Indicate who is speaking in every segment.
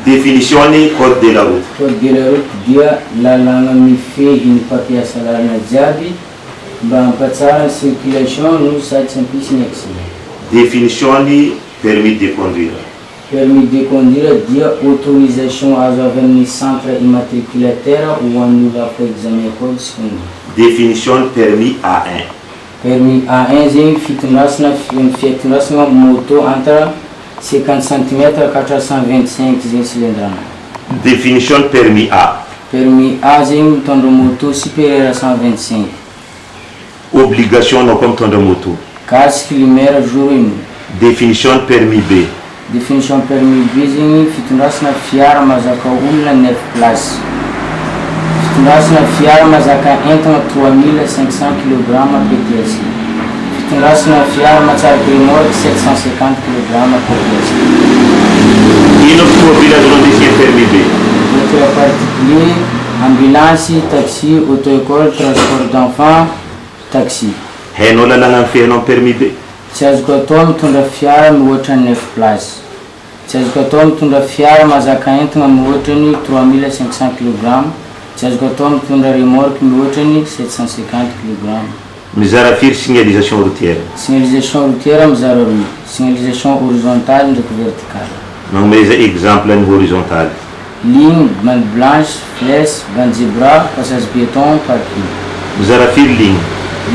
Speaker 1: Définition ny code de la route.
Speaker 2: Code de la route dia lalàna mifehy ny mpampiasa lalana jiaby mba hampatsara ny circulation no sady tsy hampisy ny accident.
Speaker 1: Définition ny permis de conduire.
Speaker 2: Permis de conduire dia autorisation azo avy amin'ny centre immatriculateur ho an'ny olo afaka examen code sy conduite.
Speaker 1: Définition ny permis A1.
Speaker 2: Permis A1 zegny fitondrasana fitondrasana moto entre 50 centimètres ka hatramin'ny 125 zegny cylindre-nazy.
Speaker 1: Définition ny permis A.
Speaker 2: Permis A zegny mitondra moto supérieur à 125.
Speaker 1: Obligation anao koa mitondra moto.
Speaker 2: Casque, lumière jour et nuit.
Speaker 1: Définition ny permis B.
Speaker 2: Définition permis B zegny fitondrasana fiara mahazaka olona 9 places. Fitondrasana fiara mahazaka entana 3500 kilogrammes PTSI. Fitondrasana fiara mahatsariky remorque 750 kilogrammes PTSI.
Speaker 1: Ino tomobily azonao andesina permis B?
Speaker 2: Voiture particulier, ambulance, taxi, auto-école, transport d'enfants, taxi.
Speaker 1: Hainao lalàna mifehy anao permis B?
Speaker 2: Tsy azoko atao mitondra fiara mihoatra ny 9 places. Tsy azoko atao mitondra fiara mahazaka entana mihoatra ny 3500 kilogrammes. Tsy azoko atao mitondra remorque mihoatra ny 750 kilogrammes.
Speaker 1: Mizara firy signalisation routière?
Speaker 2: Signalisation routière mizara roa. Signalisation horizontale ndraiky verticale.
Speaker 1: Magnomeza exemple ny horizontale.
Speaker 2: Ligne, bande blanche, flèche, bande zebra, passage piéton, parking.
Speaker 1: Mizara firy ligne?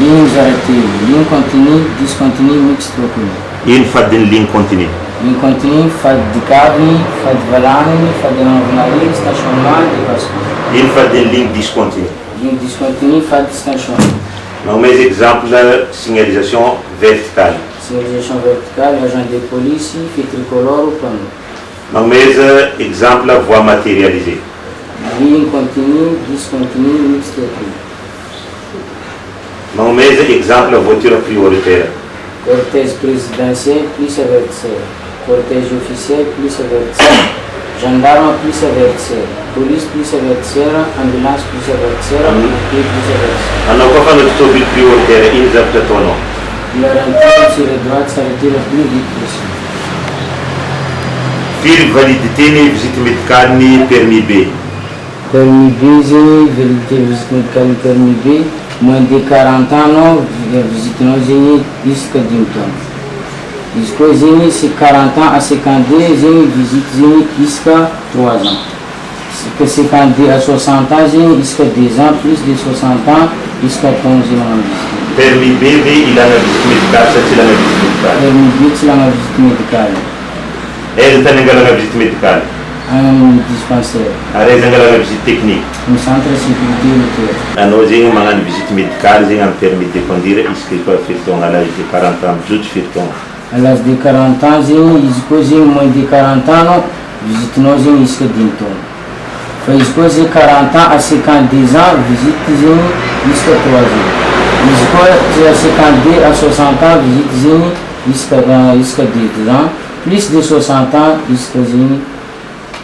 Speaker 2: Ligne mizara telo. Ligne continue, discontinue, mixte trois couleurs.
Speaker 1: Ino fadin'ny ligne continue?
Speaker 2: Ligne continue, fady dikaviny, fady valagniny, fady anaovana arrêt, stationnement, dépassement.
Speaker 1: Ino fadin'ny ligne discontinue?
Speaker 2: Ligne discontinue, fady stationnement.
Speaker 1: Magnomeza exemple signalisation verticale.
Speaker 2: Signalisation verticale, agent de police, feu tricolore, panneau.
Speaker 1: Magnomeza exemple voie matérialisée.
Speaker 2: Ligne continue, discontinue, mixte trois couleurs.
Speaker 1: Magnomeza exemple voiture prioritaire.
Speaker 2: Cortège présidentiel plus avertisseur. Cortège officiel plus avertisseur. Gendarme plus avertisseur. Police plus avertisseur. Ambulance plus avertisseur. Pompier plus avertisseur.
Speaker 1: Anao koa fa anao tomobily prioritaire, ino zavatra ataonao?
Speaker 2: Ralentir sur la droite, s'arrêter le plus vite possible.
Speaker 1: Firy validité ny visite médicale ny permis B?
Speaker 2: Permis B zegny, validité visite médicale permis B, moins de 40 ans anao, visitenao zegny isaka 5 taona. Izy koa zegny c'est 40 ans à 52 zegny, visite zegny isaka 3 ans. Que 52 à 60 ans zegny isaka 2 ans, plus de 60 ans isaka taogno zegny magnano visite.
Speaker 1: Permis B ve ilana visite médicale sa tsy ilana visite médicale?
Speaker 2: Permis B tsy ilana visite médicale.
Speaker 1: Aiza tany angalana visite médicale?
Speaker 2: Any amin'ny dispensaire.
Speaker 1: Ary aiza angalana visite technique?
Speaker 2: Ny centre sécurité routière.
Speaker 1: Anao zegny magnano visite médicale zegny amin'ny permis de conduire isaka koa firy taogna? À l'âge de 40 ans mijotso firy taogna?
Speaker 2: À l'âge de 40 ans zegny, izy koa zegny moins de 40 ans anao, visitenao zegny isaka 5 taogno. Fa izy koa zegny 40 ans à 52 ans, visite zegny isaka 3 ans. Izy koa 52 à 60 ans, visite zegny isaka 2 ans, plus de 60 ans isaka zegny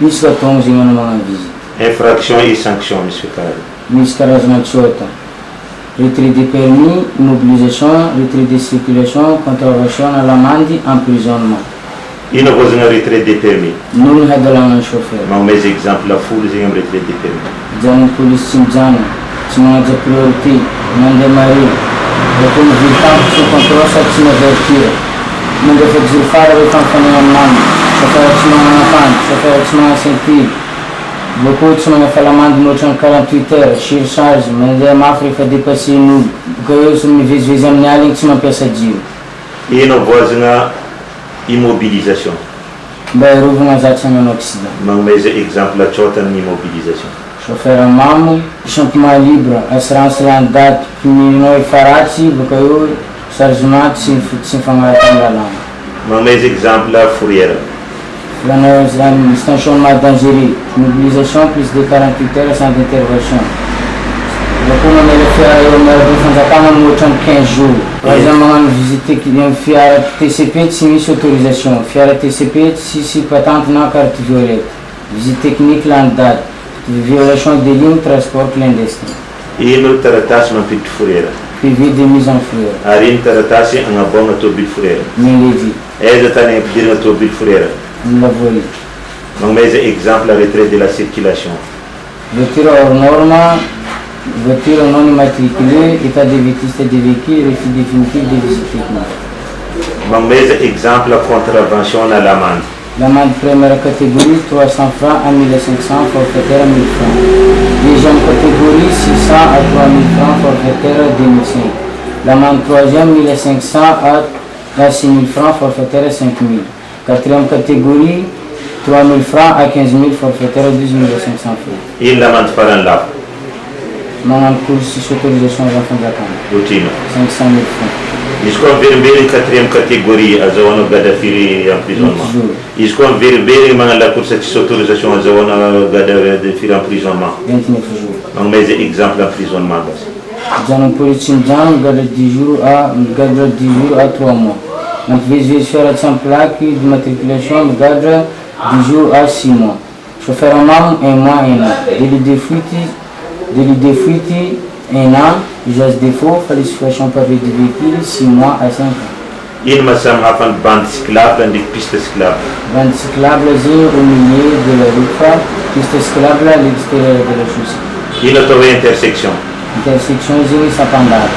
Speaker 2: isaka taogno zegny anao magnano visite.
Speaker 1: Infraction et sanction misy karazana?
Speaker 2: Misy karazana tsota: retrait de permis, immobilisation, retrait de circulation, contravention na l'amende, emprisonnement.
Speaker 1: Ino avaozana retrait de permis?
Speaker 2: Noho ny hadalànan'ny chauffeur.
Speaker 1: Magnomeza exemple 10 zegny amy retrait de permis.
Speaker 2: Mijanona polisy tsy mijanona, tsy magnaja priorité, mandeha mare, bakeo mivily tampoky sans contrôle sady tsy miavertir, mandefa jiro phare rehefa mifanena amin'aminy, chauffeur tsy magnano akanjo, chauffeur tsy magnano ceinture, bakeo tsy magnefa l'amende mihoatra ny 48 heures, surcharge, mandeha mafy rehefa dépassé n'olo, bakeo eo mivezivezy amin'ny aligny tsy mampiasa jiro.
Speaker 1: Ino avoazana immobilisation?
Speaker 2: Mba hiarovana za tsy hagnano accident.
Speaker 1: Magnomeza exemple tsota ny immobilisation.
Speaker 2: Chauffeur mamo, échappement libre, assurance lany daty, pneu efa ratsy, baka eo chargement tsy mifagnaraka amin'ny lalàna.
Speaker 1: Magnomeza exemple fourrière.
Speaker 2: Zany stationnement dangereux, immobilisation plus de 48 heures sans intervention. Bakeo mamela fiara eo amin'ny arabe fanjakana mihoatra ny 15 jours. Aza magnano visite amin'ny fiara TCP tsy misy autorisation, fiara TCP tsisy patente na carte violette, visite technique lany daty, violation des lignes, transport clandestin.
Speaker 1: Ino taratasy mampiditry fourrière?
Speaker 2: PV de mise en fourrière.
Speaker 1: Ary ino taratasy agnaboagna tôbily fourrière?
Speaker 2: Mainlevée.
Speaker 1: Aiza tany ampidirana tôbily fourrière?
Speaker 2: Amin'ny la voirie.
Speaker 1: Magnomeza exemple retrait de la circulation.
Speaker 2: Voiture hors norme, voiture non immatriculée, état de vétuste des véhicules, refus définitif de visite technique.
Speaker 1: Magnomeza exemple contravention na l'amende.
Speaker 2: L'amende première catégorie, 300 francs à 1500, forfaitaire 1000 francs. Deuxième catégorie, 600 à 3000 francs, forfaitaire 2005. L'amende troisième, 1500 à 6000 francs, forfaitaire 5000. Quatrième catégorie, 3000 francs à 15 000, forfaitaire 12 500 francs.
Speaker 1: Ino l'amende farany lafo?
Speaker 2: Magnano course tsisy autorisation avy amin'ny fanjakana.
Speaker 1: Otrino?
Speaker 2: 500 000 francs.
Speaker 1: Izy koa miverimberigny quatrième catégorie, azahoanao gadra firy emprisonnement?
Speaker 2: Huit jours.
Speaker 1: Izy koa miverimberigny magnano la course tsisy autorisation, azahoana gadra de firy emprisonnement?
Speaker 2: 29 jours.
Speaker 1: Magnomeza exemple emprisonnement basy.
Speaker 2: Mijanona polisy tsy mijanona, migadra 10 jours à migadra 10 jours à 3 mois. Mampivezivezy fiara tsy ampy plaque d'immatriculation, migadra 10 jours à 6 mois. Chauffeur mamo, 1 mois, 1 an. Délit de fuite, délit de fuite, 1 an. Usage de faux, falsification papier du véhicule, 6 mois à 5 ans.
Speaker 1: Ino mahasamy hafa ny bande cyclable ndraiky piste cyclable?
Speaker 2: Bande cyclable zegny au milieu de la route fa piste cyclable à l'extérieur de la chaussée.
Speaker 1: Ino atao hoe intersection?
Speaker 2: Intersection zegny sampandala.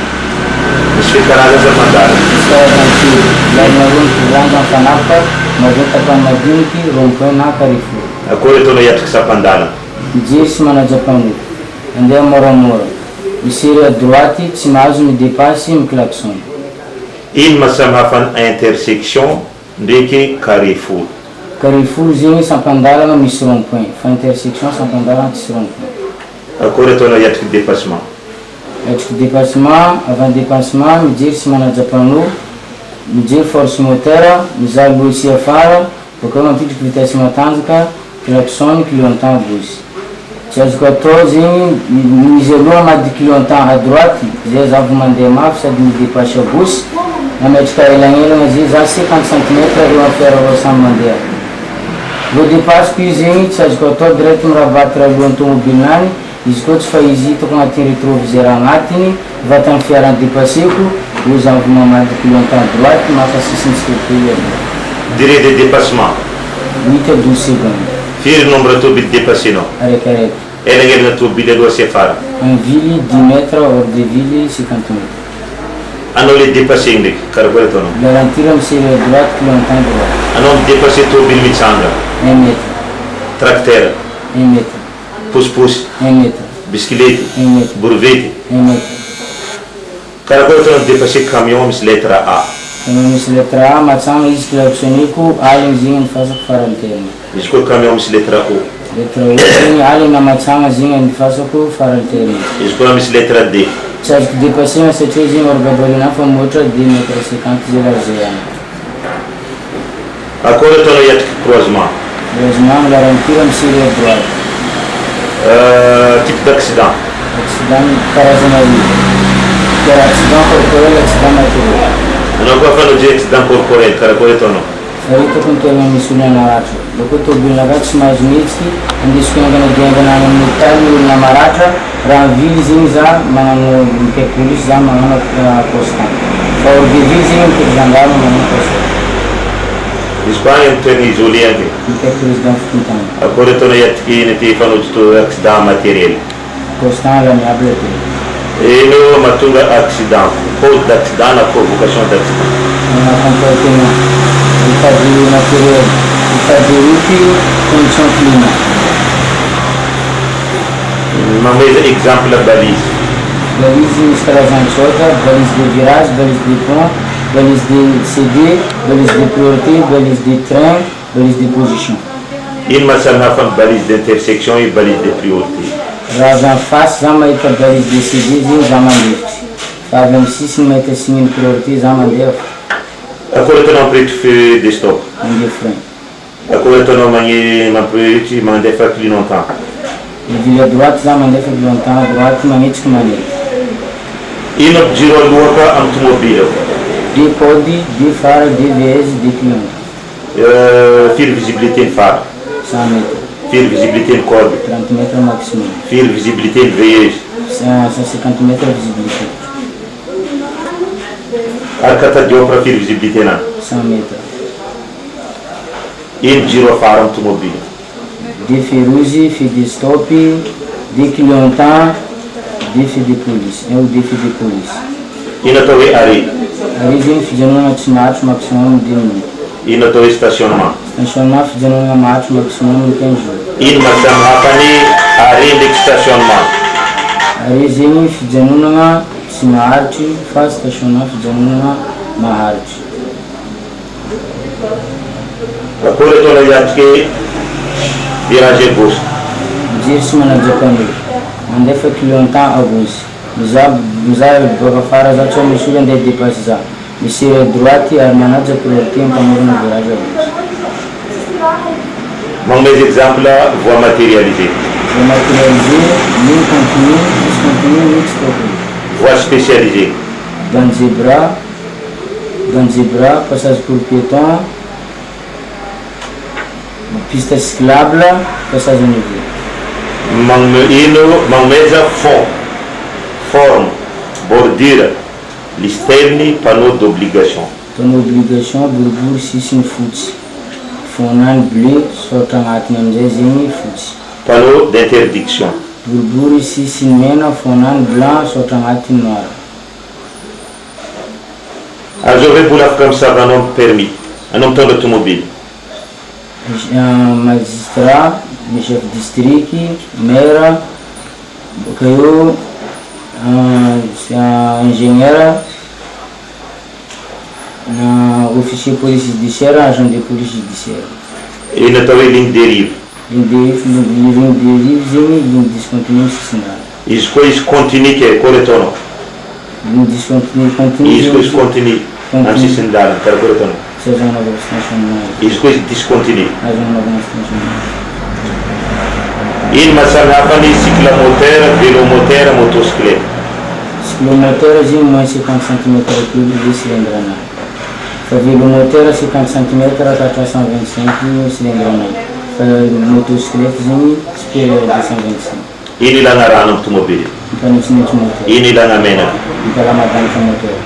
Speaker 1: Misy firy karazany sampandala?
Speaker 2: Misy karazany telo, lalana roa mitovy mifanapaka, maventy tapany madiniky, rond point na carrefour.
Speaker 1: Akory ataonao hiatriky sampandala?
Speaker 2: Mijery sy manaja mpanompo. Mandeha moramora. Misery à droite, tsy mahazo mi-dépasse, mi-klaxonne.
Speaker 1: Ino mahasamy hafa ny intersection ndraiky carrefour?
Speaker 2: Carrefour zegny sampandalana misy rond point, fa intersection sampandalana tsisy rond point.
Speaker 1: Akory ataonao hiatriky dépassement?
Speaker 2: Miatriky dépassement, avant dépassement, mijery sy manaja panneau, mijery force moteur, mizaha aloha sy afara, bakeo mampidriky vitesse matanjaka, klaxon, clignotant à gauche. Tsy azoko atao zegny, izy aloha hamadika clignotant à droite, zay za vao mandeha mafy sady mi-dépasse à gauche, mametraka elagnelagna zay za 50 centimètres eo amin'ny fiara roa samy mandeha. Vao dépasse-ko izy zegny, tsy azoko atao direct mi-rabattre alohan'ny tomobilinany, izy koa tsy fa izy hitako agnatin'ny rétroviseur agnatiny, vatan'ny fiara dépasseko, eo za vao mamadika clignotant à droite, maka sisiny tsikelikely aloha.
Speaker 1: Durée de dépassement?
Speaker 2: 8 à 12 secondes.
Speaker 1: Firy nombre tobily dépassenao?
Speaker 2: Araikaraiky.
Speaker 1: Elagnelagna tobily aloha sy afara?
Speaker 2: En ville 10 mètres, hors de ville 50 mètres.
Speaker 1: Anao le dépassé ndraiky, karakory ataonao?
Speaker 2: Ralentir, misery à droite, clignotant droite.
Speaker 1: Anao midépassé tobily mitsanga?
Speaker 2: 1 mètre.
Speaker 1: Tracteur?
Speaker 2: 1 mètre.
Speaker 1: Posiposy?
Speaker 2: 1 mètre.
Speaker 1: Bisikilety?
Speaker 2: 1 mètre.
Speaker 1: Borvety?
Speaker 2: 1 mètre.
Speaker 1: Karakory ataonao midépassé camion misy lettre A?
Speaker 2: Camion misy lettre A, matsanga izy klaxonneko, aligny zegny andifasako farany terme.
Speaker 1: Izy koa camion misy lettre O?
Speaker 2: Lettre O zegny aligny na matsanga zegny andifasako farany terme.
Speaker 1: Izy koa misy lettre D?
Speaker 2: Tsy azoko dépassena satria zegny hors gabarit fa mihoatra 2 mètres 50 zay largeur any.
Speaker 1: Akory ataonao hiatriky croisement?
Speaker 2: Croisement, mi-ralentir, misery à droite.
Speaker 1: Type d'accident?
Speaker 2: Accident karazana roa. Karaha accident corporel, accident matériel.
Speaker 1: Anao koa fa anao accident corporel, karakory ataonao?
Speaker 2: Fa hitako ny toerana misy olona naratra. Bakeo tomobilinakahy tsy mahazo mihetsiky, andesiko haingana dia haingana any amin'ny hopitaly ny olona maratra. Raha mivily zegny za magnano mikaiky polisy za magnano constat. Fa hors de ville zegny mikaiky gendarme magnano constat.
Speaker 1: Izy koa any amin'ny toerana isolé any?
Speaker 2: Mikaiky président fokontany.
Speaker 1: Akory ataonao hiatriky iny ty fanaojo accident matériel?
Speaker 2: Constat à l'amiable ty.
Speaker 1: Ino mahatonga accident? Cause d'accident na provocation d'accident?
Speaker 2: Na comportement, état de matériel, état de route, condition climat.
Speaker 1: Mameza exemple balise.
Speaker 2: Balise misy karazany tsotra: balise de virage, balise de pont, balise de CD, balise de priorité, balise de train, balise de position.
Speaker 1: Ino mahasamy hafa ny balise d'intersection et balise de priorité?
Speaker 2: Raha avy amin'ny face za mahita balise de CD zegny za mandefitry. Fa avy amin'ny sisiny mahita signe priorité za mandeha fo.
Speaker 1: Akory ataonao mampirehitry feu de stop?
Speaker 2: Mandeha frein.
Speaker 1: Akory ataonao magny mampirehitry mandefa clignotant?
Speaker 2: Mivily à droite za mandefa clignotant à droite magnetsiky manety.
Speaker 1: Ino ampijiro alohaka amin'ny tomobile ao?
Speaker 2: Deux code, deux phare, deux veilleuses, deux clignotants.
Speaker 1: Firy visibilité ny phare?
Speaker 2: 100 mètres.
Speaker 1: Firy visibilité ny code?
Speaker 2: 30 mètres maximum.
Speaker 1: Firy visibilité ny veilleuse?
Speaker 2: 150 mètres visibilité.
Speaker 1: Ary catadioptre firy visibilité nany?
Speaker 2: 100 mètres.
Speaker 1: Ino jiro afara amin'ny tomobile?
Speaker 2: Deux feux rouge, feu de stop, deux clignotants, deux feux de police, un ou deux feux de police.
Speaker 1: Ino atao hoe arrêt?
Speaker 2: Arrêt zegny fijanonana tsy maharitry maximum 2 minutes.
Speaker 1: Ino atao hoe stationnement?
Speaker 2: Stationnement, fijanonana maharitry maximum 15 jours.
Speaker 1: Ino mahasamy hafa ny arrêt ndraiky stationnement?
Speaker 2: Arrêt zegny fijanonana tsy maharitry, fa stationnement fijanonana maharitry.
Speaker 1: Akory ataonao hiatriky virage à gauche?
Speaker 2: Mijery sy manaja panneau. Mandefa clignotant à gauche. Mizaha, mizaha baka afara za tsy misy olo andeha dépasse za. Misery à droite ary manaja priorité mpamorona virage à gauche.
Speaker 1: Magnomeza exemple voie matérialisée.
Speaker 2: Voie matérialisée, ligne continue, discontinue, mixte rouge.
Speaker 1: Voie spécialisée.
Speaker 2: Bande zebra, bande zebra, passage pour piéton, piste cyclable, passage à niveau.
Speaker 1: Magnome ino, magnomeza fond, forme, bordure, listerne, panneau d'obligation.
Speaker 2: Panneau obligation, boribory sisiny fotsy. Fond-nany bleu, soratra agnatiny amizay zegny fotsy.
Speaker 1: Panneau d'interdiction.
Speaker 2: Boribory sisiny mena, fond-nany blanc, soratra agnatiny noir.
Speaker 1: Azo hoe mbola afaka misava anao permis anao mitondra tomobily?
Speaker 2: Magistrat, ny chef district, maire, baka eo ingénieur, na officier police judiciaire, agent de police judiciaire.
Speaker 1: Ino atao hoe ligne dérive?
Speaker 2: Ligne dérive, ligne dérive zegny ligne discontinue sisin-drano.
Speaker 1: Izy koa izy continue ke akory ataonao?
Speaker 2: Ligne discontinue, continue.
Speaker 1: Izy koa izy continue amy sisin-dalana, karakory ataonao?
Speaker 2: Tsy azo anaovana stationnement.
Speaker 1: Izy koa izy discontinue?
Speaker 2: Azo anaovana stationnement.
Speaker 1: Ino mahasamy hafa ny cycle moteur, vélo moteur, motocyclette?
Speaker 2: Cyclomoteur zegny moins 50 centimètre cube le cylindre anazy, fa vélo moteur 50 centimètre ka 325 cylindre anazy, fa motocyclette zegny supérieur 225.
Speaker 1: Ino ilana rano amy tomobily?
Speaker 2: Mpanitsinitsy moteur.
Speaker 1: Ino ilana menaka?
Speaker 2: Mipalamadanitra moteur.